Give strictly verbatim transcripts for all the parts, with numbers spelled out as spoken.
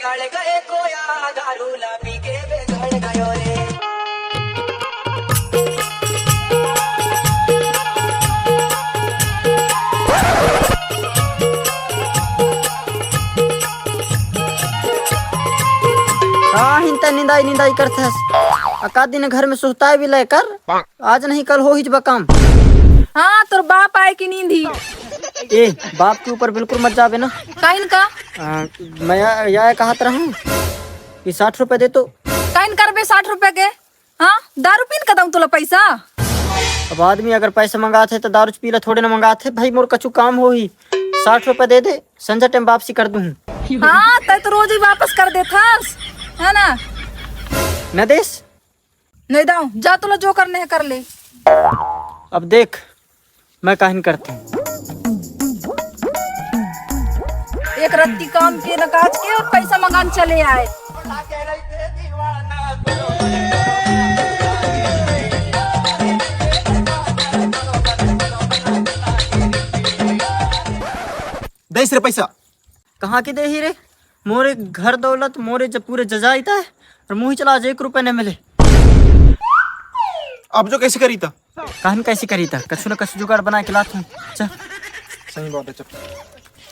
गड़ गए कोया दारू ला पी के बिगड़ गयो रे। का हिंता निंदाई निंदाई करथस? अका दिन घर में सुस्ताए भी ले कर, आज नहीं कल हो ही जबा काम। हाँ, तोर बाप आए कि नींद ही। ए, बाप के ऊपर बिल्कुल मत जाबे ना। काहिन का? आ, मैं या, या कहत रहूं कि साठ रुपए दे तो। काहिन करबे साठ रुपए के? हाँ, दारू पीन का दऊं तोला पैसा? अब आदमी अगर पैसा मंगात है तो दारू पीला थोड़े ना मंगात है भाई, मोर कछु काम हो ही। साठ रुपए दे दे, संझा टाइम वापसी कर दूं। हाँ, तै तो रोज ही वापस कर देथस, है ना? न देस? नहीं दाऊं, जा तोला जो करने है कर ले। अब देख, मैं काहिन करता हूँ। एक रत्ती काम के नकाज के और पैसा मंगान चले आए। दे रे पैसा। कहाँ के देही रे? मोरे घर दौलत, मोरे जब पूरे जजाइत है और मुँह चला आज एक रुपये नहीं मिले। अब जो कैसे करी था? काहन कैसे करी था? कछु न कछु जुगाड़ बना के लात हूँ। चल। सही बात है, चल।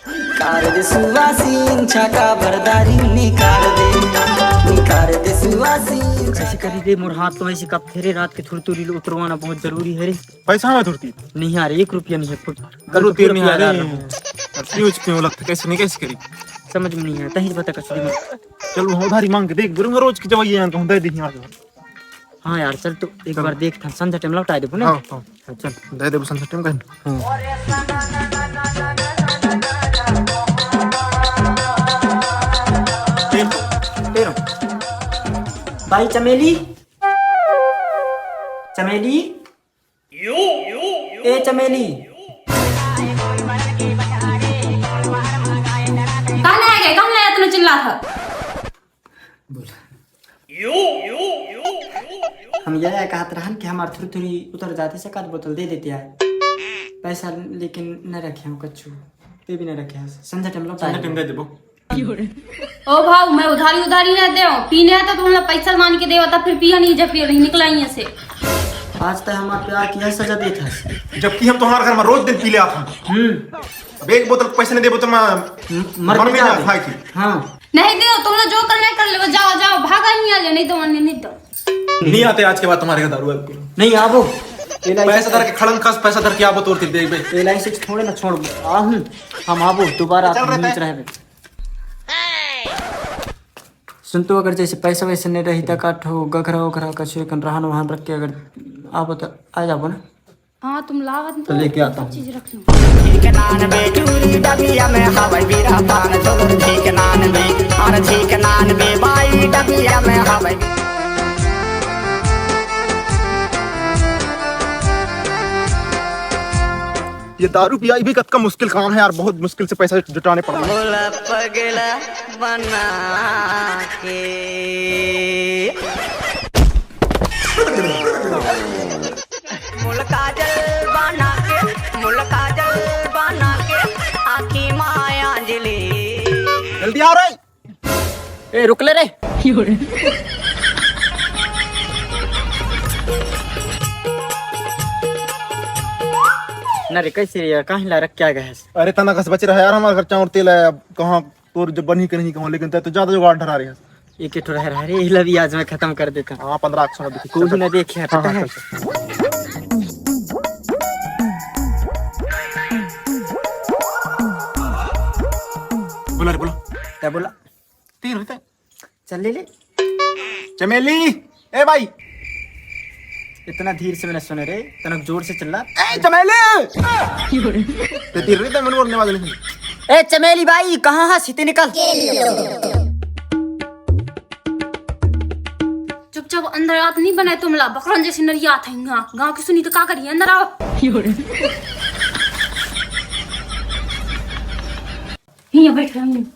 निकाल दे सुवासीन छाका बरदारी, निकाल दे, निकाल दे सुवासीन। कैसे करी रे? मोर हाथ तो ऐसे कब फेरे, रात के थुरतुरी उतरवाना बहुत जरूरी है रे। पैसा हमें थुरती। नहीं यार, एक रुपया नहीं है, फुट। कल तो नहीं आ रहा। अब क्यों, क्यों लगता, कैसे नहीं, कैसे करी? समझ में नहीं आता, ही बता कछु दिमाग। चल, वो उधारी मांग के देख, गुरु रोज की जवाई है, कहूँ दे दी आज। हाँ यार, चल तो एक बार देख, संध्या टाइम लौटा देबो ना। हाँ, हाँ। चल। दे देबो संध्या टाइम का। हाँ। तेरो। भाई चमेली, चमेली, ए चमेली। कहाँ ले आ गए? कहाँ ले आया तूने चिल्ला था? बोल। हम यह कहत रहन कि हमार थुरथुरी उतर जाते से आध बोतल दे देते आए। पैसा लेकिन न रखे हम कच्चू। ते भी न रखे हस। संध्या टाइम लौटा संध्या टाइम दे देबो। ओ भाऊ, मैं उधारी उधारी ना दे, पीने आता तो हम पैसा मान के देवा था, फिर पिया नहीं, जब पिया नहीं निकला ही ऐसे। आज तक हमार प्यार की सजा देत हस। जबकि हम तुम्हारे घर में रोज दिन पी ले आता। हम्म। अब एक बोतल पैसे नहीं देबो तो मैं मर मर भी जाबे। जाए खाए की। हाँ। नहीं दे, तुम लोग जो करना है कर ले, जाओ, जाओ, भागा ही आ ले, नहीं तो नहीं, नहीं तो। नहीं आते आज के बाद तुम्हारे घर दारू वारू। नहीं आबो। पैसा धर के खड़न खस, पैसा धर के आबो तोर के देबे। एल आई सिक्स थोड़े ना छोड़। आ हूँ, हम आबो दोबारा। चल रहे नीच हैं। रहबे। सुन तो, अगर जैसे पैसा वैसे नहीं रही त काठो गघरा उघरा कछु एकन रहन वहन रख के अगर आबो तो आ जाबो ना। हाँ, तुम लावत तो लेके आता हूँ। चीज रख लूँ। ठीक नान बे चूरी डबिया में हवै बीरा पान चोर, ठीक नान बे, और ठीक नान बे बाई डबिया में हवै। ये दारू पियाई भी कतका मुश्किल काम है यार, बहुत मुश्किल से पैसा जुटाने पड़ता है। भोला पगला बना के। मुल काजल बना के, मुल काजल बना के, आँखी माया अंजलि। जल्दी आ रे। ए, रुक ले रे। ना रे, कैसे रे यार, काहे ला रख के आ गया है? अरे, तना कस बच रहा है यार, हमारा खर्चा और तेल है, अब कहाँ तोर जब बनी के नहीं कहूँ, लेकिन तै तो ज्यादा जुगाड़ धरा रही है। एक ठो रह रहा रे, इला भी आज मैं खत्म कर देता हूँ। हाँ, पन्द्रह अक्षर दिखी। कोई ना देखे, हाँ, पता हाँ, है? चल, चल। बोला रे, बोला। क्या बोला? तीन होते। चल ले ले। चमेली, ए भाई। इतना धीर से मैंने सुने रे, तनक जोर से चिल्ला। ए चमेली। ते धीर रे, ते मन बोलने वाले नहीं। ए चमेली भाई, कहाँ है? सीधे निकल। चुपचाप अंदर आत नहीं बनाए तुमला, बकरन जैसे नरिया था यहाँ। गाँव की सुनी तो का करिए, अंदर आओ। हियाँ बैठ रहा हूँ।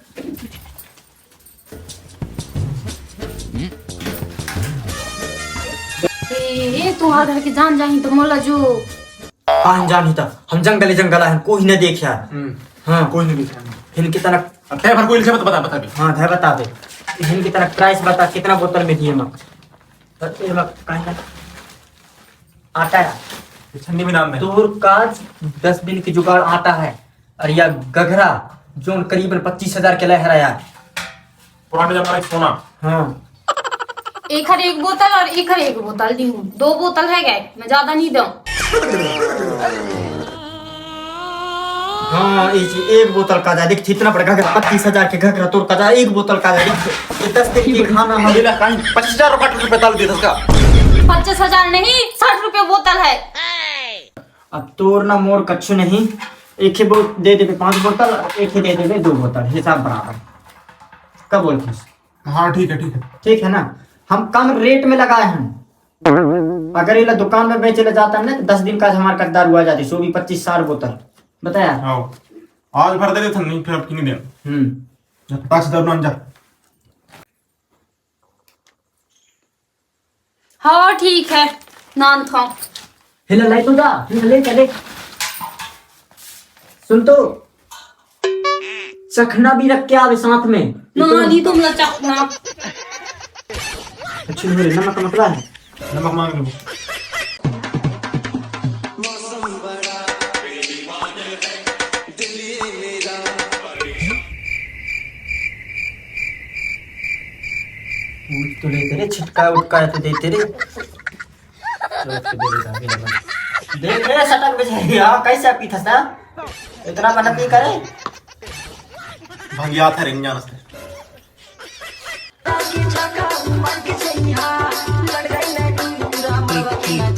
ए, ए, तुम्हारे घर के जान जाही तो मोला जो। काहन जान ही ता? हम जंगल ही जंगल आहन, कोई न देखिया। हम्म। हाँ। कोई नहीं देखा। इनके तना खैर, हर कोई लिखे, बता, बता, बता भी। हाँ, है, बता दे। इनकी तरफ प्राइस बता, कितना बोतल में दिए मक? तो ये मक, कहीं ना। आटा है। ये छन्नी भी नाम है। तोर काज दस दिन की जुगाड़ आटा है, और यह गघरा, जो करीबन पच्चीस हजार के लहरा यार। पुराने जमाने का सोना। हाँ। एक हर एक बोतल और एक हर एक बोतल दी हूँ, दो बोतल है गए, मैं ज्यादा नहीं दूँ। हाँ, इस एक बोतल का जा, देख, इतना बड़ा घघरा, पच्चीस हजार के घघरा, तोर का जा, एक बोतल का जा, देख, ये दस दिन की खाना हम। ये ला, कहीं पच्चीस हजार रुपये, रुपये ताल दिया था उसका। पच्चीस हजार नहीं, साठ रुपये बोतल है। अब तोर ना मोर कच्छु नहीं, एक ही बो-, दे देबे पांच बोतल, एक ही दे देबे दो बोतल, हिसाब बराबर। कब बोलते हैं? हाँ, ठीक है, ठीक है। ठीक है ना, हम कम रेट में लगाए हैं। अगर ये ला दुकान में बेचे ले जाता ना, तो दस दिन का हमारे कच्चा दारू आ जाती, सौ भी पच्चीस साठ बोतल। बता यार। हाँ, आज भर दे देते, नहीं फिर अब की नहीं देना। हम्म। जा, फटाक से दारू नान जा। हाँ, ठीक है, नान खाओ। हिला लाई तो जा, हिला ले, चले। सुन तो, चखना भी रख के आवे साथ में। ना, नहीं, तुम ला चखना। अच्छी हो रही, नमक, नमक ला है। नमक मांग लो। पूछ तो लेते रे, छिटका उटका तो देते रे। देख रे, सटक बजाई, हाँ, कैसे पीथस ना? इतना मेहनत नहीं करे। भंगिया था रिंजन से।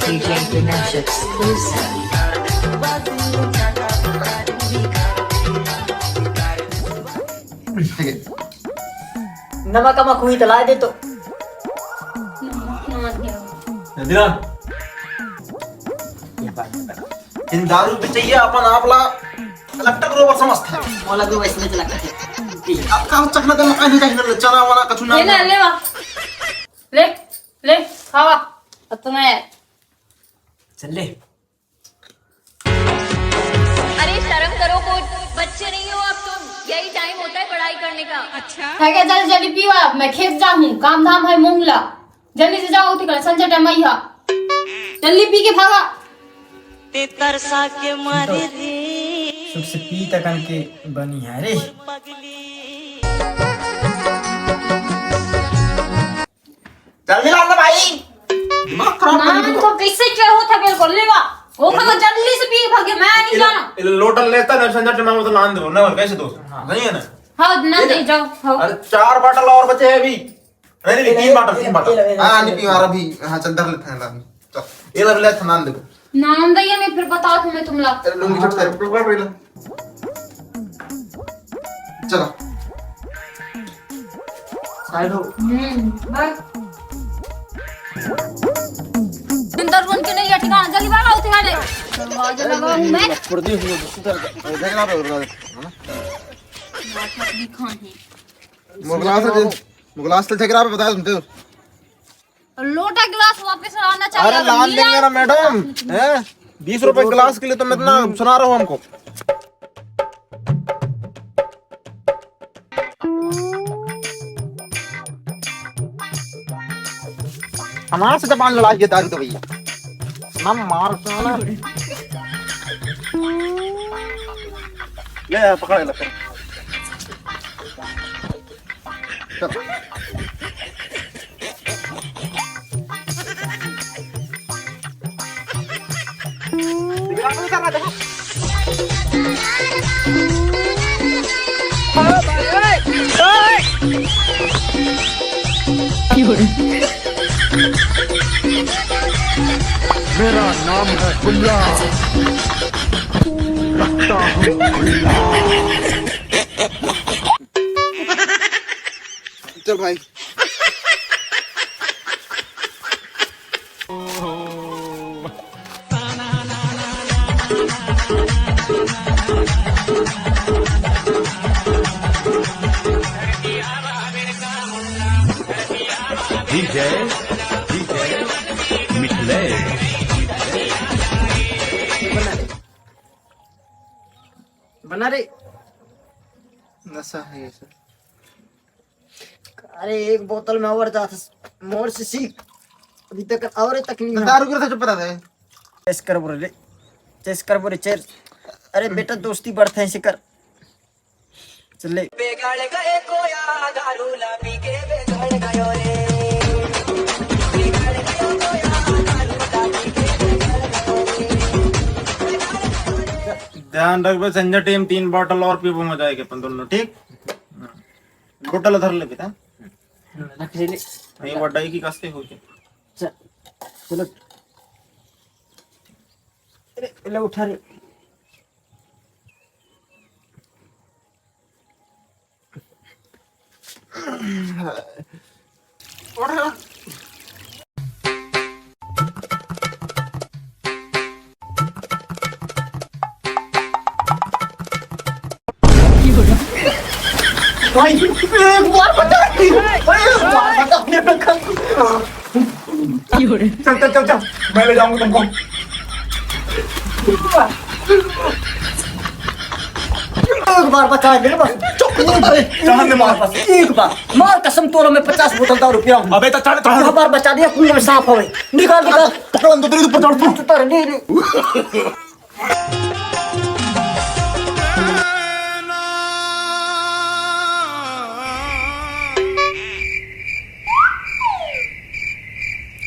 ठीक है। नमक अमक हुई तो ला दे तो। नमक ना दिया। दे दिया। इन दारू भी चाहिए अपन आप ला कलेक्टर बरोबर समझता है। मोला भी वैसने लगता है। अब कहाँ चखना दे, मकान नहीं चाहिए, चना वना कछु ना। ले ना, ले वा। ले, ले, खावा। अब तो मैं चल ले। अरे शर्म करो कुछ, बच्चे नहीं हो अब तुम। यही टाइम होता है पढ़ाई करने का। अच्छा। है क्या? जल्दी जल्दी पीवा, मैं खेत जाऊँ, काम धाम है मोंगला। जल्दी से जाओ, उठी कर संजय टाइम आई हा। जल्दी पी के भागा। ते तरसा के मारे रे। सुख से पी तकन के बनी है रे। पगली। जल्दी ला ना भाई। दिमाग खराब कर मान दिया। तो कैसे क्या होता बिल्कुल लेवा। वो खा जल्दी से पी भागे, मैं नहीं इले, जाना। इले लोटल लेता ना, संजय टाइम में तो लान दो ना, और कैसे दोस्त? हाँ। नहीं है ना? हाँ, ना ये दे ले। जाओ, हाँ। अरे चार बाटल और बचे हैं अभी। नहीं, नहीं, तीन बाटल, तीन बाटल। ये ले, ये ले, हाँ, ये नहीं ले। पी, और अभी, हाँ, चल, धर लेते हैं, ला। चल, ये ले, ले, नान दे। नान दे, ये नहीं, फिर बता तुम्हें, तुम ला। तेरे लुंगी छुट, तेरे ऊपर पड़ रही ना। चलो। साइड हो। हम्म, बस। अंदर बन के नहीं, ये ठिकाना, जल्दी भागो, उठा ले। दरवाजा लगा हूँ मैं। छोड़ दी, छोड़ दी, उधर जा। देख रहा है, उधर जा, है ना? नाटक दिखाए हैं। मुगला से दे, मुगला से देख रहा है, बता तुम तो। लोटा गिलास वापस लाना चाहिए, अरे अगर लान नहीं देंगे ना आया मैडम, हैं? बीस रुपए गिलास के लिए तुम इतना सुना रहे हो हमको। हमारे से जबान लड़ाई के दारू तो भैया। ना मार साला। ले यार, पकड़ ले, पकड़। चल। मेरा नाम है गुल्ला, रखता हूँ गुल्ला। चल भाई। DJ, DJ Mithlesh. बना रे। ऐसा है ये सर। अरे, एक बोतल में और जात हस, मोर से सीख। अभी तक और तक नहीं तो है। दारू के तो चुप रहा है। चेस कर बोले, चेस कर बोले, चेस। अरे बेटा, दोस्ती बढ़ते हैं, इसे कर। चल ले। बिगड़ गए कोया दारू ला पी के बिगड़ गयो रे। बिगड़ गयो कोया दारू ला पी के बिगड़ गयो रे। ध्यान रखबे, संझा टाइम तीन बॉटल और पीबो, मजा आएगा अपन दोनों, ठीक? बोतल उधर ले बेटा। रख ले। ये बड़ा ही की कस्ते हो गया। चल, चलो। अरे, ले उठा रे। भाई, एक बार बचा, भाई, एक बार बचा। चल, चल, चल, चल, मैं ले जाऊंगा तुमको। एक बार बचा मेरे पास। चुप, एक बार, एक बार बस, एक बार। मार कसम, तोला मैं पचास बोतल दारू पिया हूँ। अबे तो चल, चल। एक बार बचा दिया, कुएं में सांप हवे। निकाल, निकाल। पकड़, अंदर तेरी ऊपर चढ़ तू। उतर, नहीं, नहीं।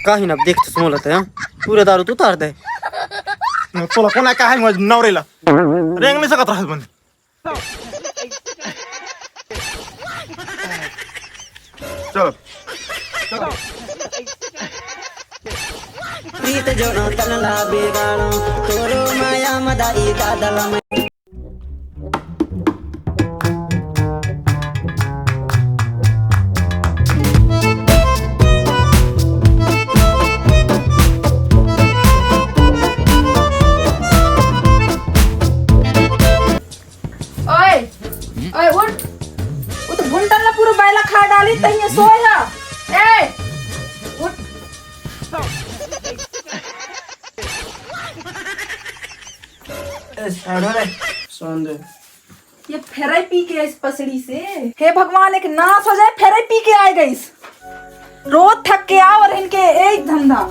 काहिन अब देख तो सुन लेते हैं, पूरा दारू तू उतार दे। तोला कोना का है, मुझे नवरेला रेंग नहीं सकत रहस बन। चलो। प्रीत जोड़ो तन ला बिगाड़ो, तोरो माया मदाई दादला में। ओए, ओए, उठ। वो तो भुंटन ला पूरा बैला खा डाली, तहिया सोए हा। ए, उठ। ए, साढ़ो रे, सोन दे। ये फेरई पी के इस पसड़ी से। हे भगवान, एक नाश हो जाए, फेरई पी के आए गईस। रोज थक के आओ और इनके एक धंधा।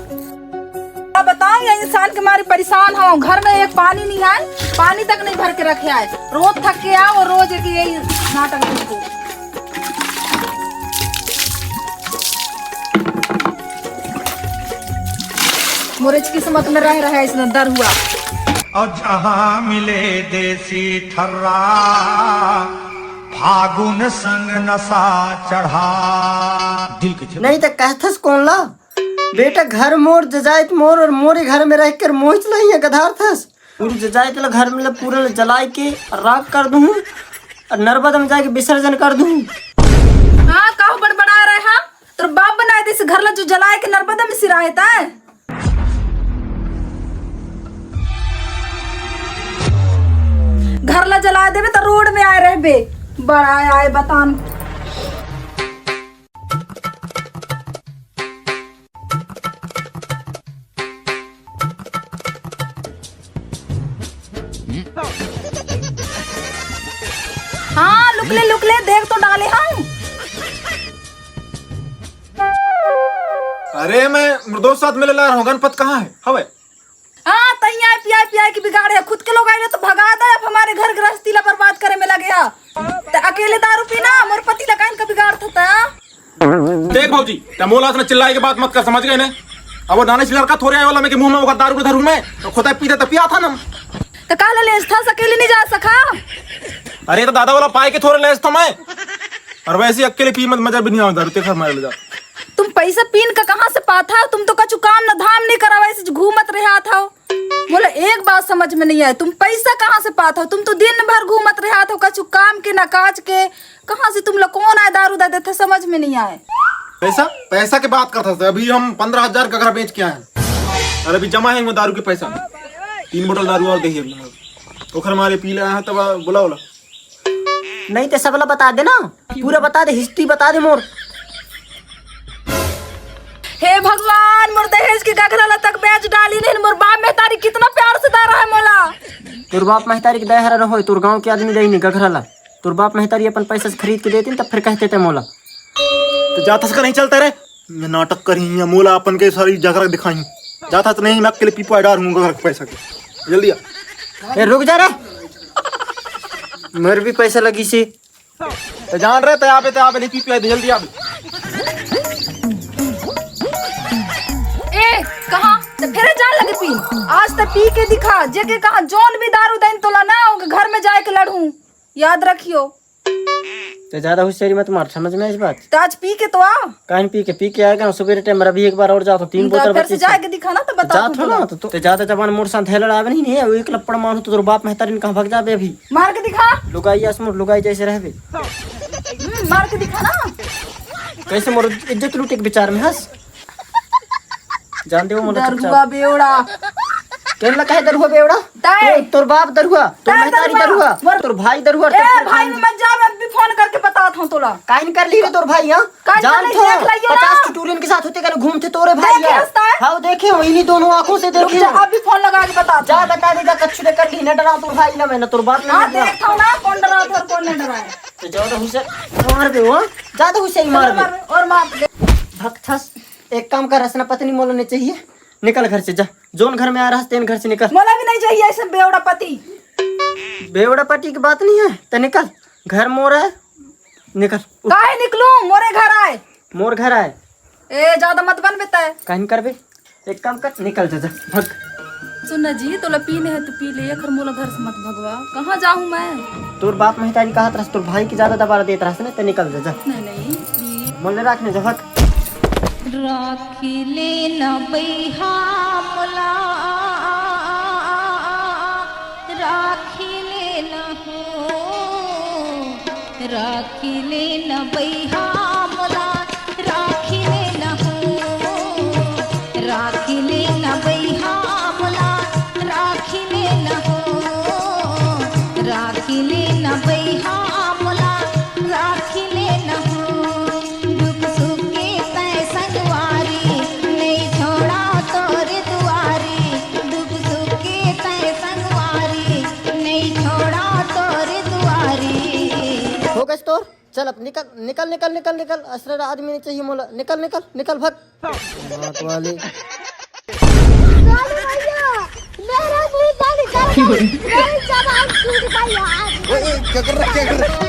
अब बताऊं, ये इंसान के मारे परेशान हो, घर में एक पानी नहीं आए, पानी तक नहीं भर के रखे आए। रोज थक के आओ और रोज एक यही नाटक देखो। मोरे किस्मत में रह रहा है इसने दरुआ। और जहां मिले देसी ठर्रा, फागुन संग नशा चढ़ा। दिल के छे- नहीं तो कहथस कौन ला? बेटा, घर मोर, जजाइत मोर और मोरे घर में रह कर मोहित लइया गधार थस। पूरी जजाइत ला घर में ले पूरा ले जलाए के राख कर दूं और नर्मदा में जाके विसर्जन कर दूं। हाँ, काहू बड़बड़ा रहे हा? तोर बाप बनाए देस घर ला जो जलाए के नर्मदा में सिराए ता? घर ला जला देबे त रोड में आए रहबे। बड़ा आए बतान। हाँ, लुकले, लुकले, देख तो डाले हम। अरे, मैं मुर्दों साथ में ले ला रहा हूँ, गणपत कहाँ है? हवे। हाँ, तैया पिया पिया के बिगाड़े है। खुद के लोग आइले तो भगा दे, अब हमारे घर गृहस्थी ला बर्बाद करे में लगे है। ते अकेले दारू पीना, मोर पति ला काहे का बिगाड़ था? देख भौजी, ते मोला अतना चिल्लाए के बात मत कर, समझ गए ने? अब वो नाने से लड़का थोड़े आए वाला, मैं के मुंह में वो दारू के धरू मैं, तो खुदा पीते तो पिया था ना। तो काला लेस था, अकेले नहीं जा सका? अरे, तो दादा वाला पाए के थोड़े लेस था मैं। और वैसे ही अकेले पी मत, मजा भी नहीं आवा दारू, ते घर मारे ले जा। तुम पैसा पीन का कहाँ से पात हो? तुम तो कछु काम ना धाम नहीं करा, वैसे घूमत रहा था। बोले, एक बात समझ में नहीं आए, तुम पैसा कहाँ से पात हो? तुम तो दिन भर घूमत रहा था, कछु काम के ना काज के। कहाँ से तुम लोग कौन आए दारू दे देते, समझ में नहीं आए। पैसा, पैसा के बात करता था। अभी हम पन्द्रह हजार का घर बेच के आए हैं और अभी जमा है वो दारू के पैसा। तीन बोतल दारू और दे अभी हम। ओखर मारे पी ले आए हैं, तब बुला, बुला। नहीं तो सबला बता दे ना, पूरा बता दे, हिस्ट्री बता दे मोर। हे भगवान, मोर दहेज के गघरा ला तक बेच डाली नहीं, मोर बाप महतारी कितना प्यार से दा रहा है मोला। तोर बाप महतारी के दया हरा रहो, तोर गांव के आदमी दही नहीं गघरा ला। तोर बाप महतारी अपन पैसा से खरीद के देतिन, तब फिर कहते ते मोला। तो जाथस का नहीं चलता रे, ये नाटक करी, ये मोला अपन के सारी जगह दिखाई। जाथस नहीं, मैं अकेले पीपा डार हूँ घर के पैसा के। जल्दी आ। ए, रुक जा रे, मेरे भी पैसा लगी सी। तो जान रहे, तो यहाँ पे, तो यहाँ पे नहीं पी पिया दे, जल्दी आ। ए, कहाँ? तो फिर जान लगे पी। आज तो पी के दिखा, जेके कहा जौन भी दारू देन तोला ना, ओके घर में जाए के लड़हूं। याद रखियो। तो ज्यादा होशियारी मत मार, समझ में इस बात। तो आज पी के तो आ। काहे पी के, पी के आएगा ना सुबह टाइम, अभी एक बार और जाता हूँ, तीन तो बोतल फिर बची से। जाके दिखा ना, तो बता जात तू हो ना, बोला। तो, तो, तो ज्यादा जबान मोर साथ है लड़ावे नहीं, नहीं है, वो एक लप्पड़ मारू तो तोर बाप महतारी ने कहाँ भाग जाबे अभी। मार के दिखा। लुगाई आस मोर लुगाई जैसे रहबे। हम्म, मार के दिखा ना। कैसे मोर इज्जत लूटे के विचार में हंस। जान दे वो मोला दरुआ चुपचाप। बेवड़ा। केन ला कहे दरुआ बेवड़ा? तय। तोर, तोर बाप दरुआ, तोर तय महतारी दरुआ। दरुआ, मोर तोर भाई दरुआ, ए, तोर भाई में मत जा, मैं अभी फोन करके बतात हूँ तोला। काइन कर ली रे तोर भाई, हाँ? काइन जान कर ली, तो देख लियो ना। पचास टुटुरियन के साथ होते कने घूमते तोरे भाई देखे है। हंसता है? हाँ, देखे हो, इन्हीं दोनों आँखों से रुक देखे जा, हो। अभी फोन लगा के बतात जा, हूँ। बता दे, जा, कच्छु ने कर ली, न डरा तोर भाई ना, मैं ना तोर बाप ना हाँ, डरा। देख हो ना, कौन डरा था और कौन नहीं डरा है। तो ज्यादा हुसे मार दे, हाँ? ज्यादा हुसे ही मार दे। और मार दे। भक्तस, एक काम कर, असना पत्नी मोला नहीं चाहिए, निकल घर से जा। जोन घर में आ रहा तेन घर से निकल। मोला भी नहीं चाहिए ऐसे बेवड़ा पति। बेवड़ा पति की बात नहीं है, तो निकल। घर मोर है, निकल। उठ। काहे निकलूं? मोरे घर आए। मोर घर आए। ए, ज्यादा मत बन बेटा। काहे नहीं करबे? एक काम कर, निकल जा, जा, भग। सुन ना जी, तोला पीने है तो पी ले, एखर मोला घर से मत भगवा। कहाँ जाऊँ मैं? तोर बाप महतारी कहत रहस, तोर भाई के ज्यादा दबारा देत रहस ना, तो निकल जा, जा। नहीं, नहीं, please। मोला राखने जा, भग। राखी लेना बैहा मोला, राखी लेना हो, राखी लेना बैहा मोला, राखी लेना हो, राखी लेना बैहा मोला, राखी लेना हो, राखी लेना बैहा मोला, राखी लेना हो। दुख सुख के तय संगवारी, नहीं छोड़ा तोर दुआरी। दुख सुख के तय संगवारी, नहीं छोड़ा तोर दुआरी। हो गइस तोर? चल अब निकल, निकल, निकल, निकल, निकल। असरा आदमी नहीं चाहिए मोला। निकल, निकल, निकल, भग। बात वाली। कालू भैया, मेरा मुंह बंद कर दो। मेरी जबान छूट गई आज। ओए, ओए, क्या कर रहा, क्या कर रहा?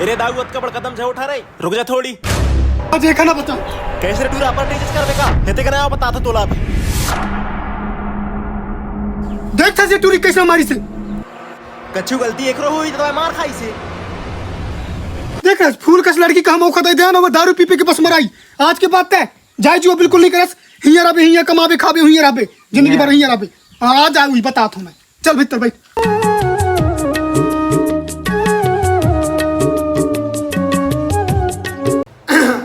अरे दाऊ, अतका बड़ कदम झन उठा रे, रुक जा थोड़ी। आज एक ना बता। कैसे रे टूरा, अपन नहीं जज कर बेका? हेते कने आओ, बता था तोला अभी। देख था जे टूरी कैसे मारी से। कछु गलती एकरो हुई तो मार खाई से। देख फूल कस लड़की का हम औखा दे देना, वो दारू पी पी के बस मराई। आज के बाद तय जाय जुआ बिल्कुल नहीं करस। हियाँ रहबे, हियाँ कमाबे, खाबे, हियाँ रहबे, जिंदगी भर हियाँ रहबे। हाँ, आ जा, वही बतात हूँ मैं। चल भीतर बैठ।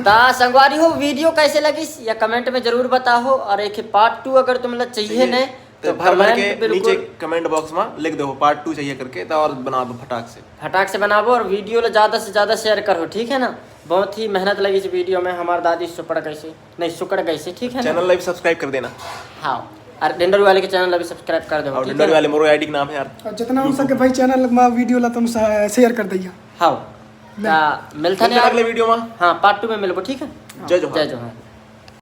ता संगवारी हो, video कैसे लगिस या comment में जरूर बताओ, और एक part two अगर तुम लोग चाहिए चाहिए, ने, तो तो भर भर comment के बिल्कुल नीचे comment box में लिख दो, part two चाहिए करके, तो और बना दो फटाक से। फटाक से बनाबो और video ला ज्यादा से ज्यादा share करो, ठीक है ना? बहुत ही मेहनत लगी इस video में, हमार दादी सुपड़ कैसे, नहीं, सुकड़ कैसे, ठीक है ना? Channel ला भी subscribe कर देना। हाँ, और ढिंडोरी वाले के channel ला भी subscribe कर दो, और ठीक है ढिंडोरी ना? वाले मोरो ID के नाम है यार। और जितना हो सके भाई channel में video ला तुम सा-, share कर दैया। हाँ, ले। ता मिलता मिलते नहीं हैं अगले video में। हाँ, part two में मिलबो, ठीक है? जय जोहार। जय जोहार।